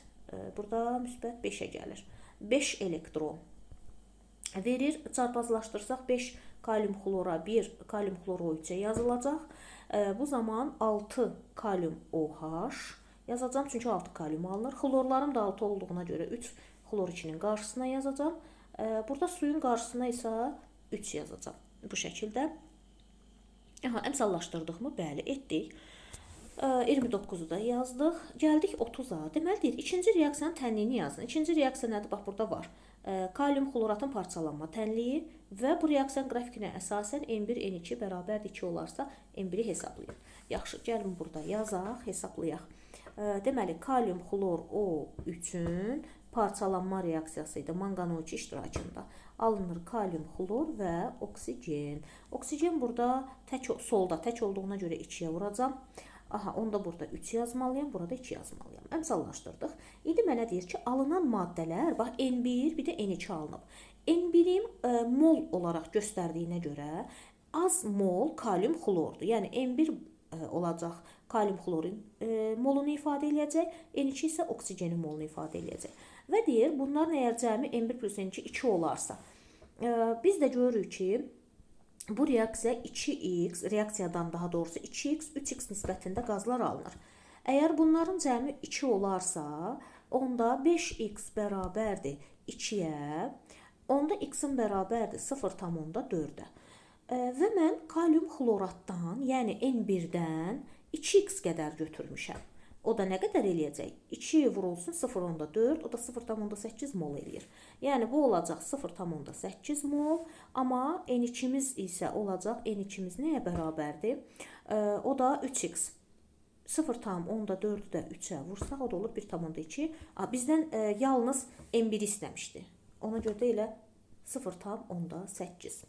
burada müsbət 5-ə gəlir. 5 elektron verir. Çarpazlaşdırsaq 5 kalium xlora 1 kalium xlor O3-ə yazılacaq. Bu zaman 6 kalium OH yazacağam. Çünki 6 kalium alınır. Xlorlarım da 6 olduğuna görə 3 xlor 2-nin qarşısına yazacağam. Burada suyun qarşısına isə 3 yazacağam. Bu şəkildə. Aha, əmsallaşdırdıq mı? Bəli, etdik. 29-u da yazdıq. Gəldik 30-a. Deməli deyir, ikinci reaksiyanın tənliyini yazın. İkinci reaksiya nədir? Bax burada var. Kalium xloratın parçalanma tənliyi və bu reaksiyanın qrafikinə əsasən N1, N2 bərabərdir 2 olarsa N1-i hesablayın. Yaxşı, gəlin burada yazaq, hesablayaq. Deməli, kalium xlor O3-ün parçalanma reaksiyası idi manqan O2 iştirakında. Alınır kalium xlor və oksigen. Oksigen burada tək, solda tək olduğuna görə 2-yə vuracağam. Aha, onda burada 3 yazmalıyam, burada 2 yazmalıyam. Əmsallaşdırdıq. İndi mənə deyir ki, alınan maddələr, bax N1, bir də N2 alınıb. N1-in mol olaraq göstərdiyinə görə az mol kalium xlordur. Yəni N1 olacaq kalium xlorin molunu ifadə eləyəcək, N2 isə oksigenin molunu ifadə eləyəcək. Və deyir, bunların əgər cəmi N1 plus N2 2 olarsa, biz də görürük ki, bu reaksiya 2x, reaksiyadan daha doğrusu 2x, 3x nisbətində qazlar alınır. Əgər bunların cəmi 2 olarsa, onda 5x bərabərdir 2-yə, onda x-in bərabərdir 0,4-ə. Və mən kalium xloratdan, yəni N1-dən 2x qədər götürmüşəm. O da nə qədər eləyəcək? 2 vurulsun 0,4, o da 0,8 mol eləyir. Yəni bu olacaq 0,8 mol, amma N2-miz isə olacaq, N2-miz nəyə bərabərdir? O da 3x. 0,4-ü də 3-ə vursaq, o da olur 1,2. Bizdən yalnız N1 istəmişdi. Ona görə də elə 0,8.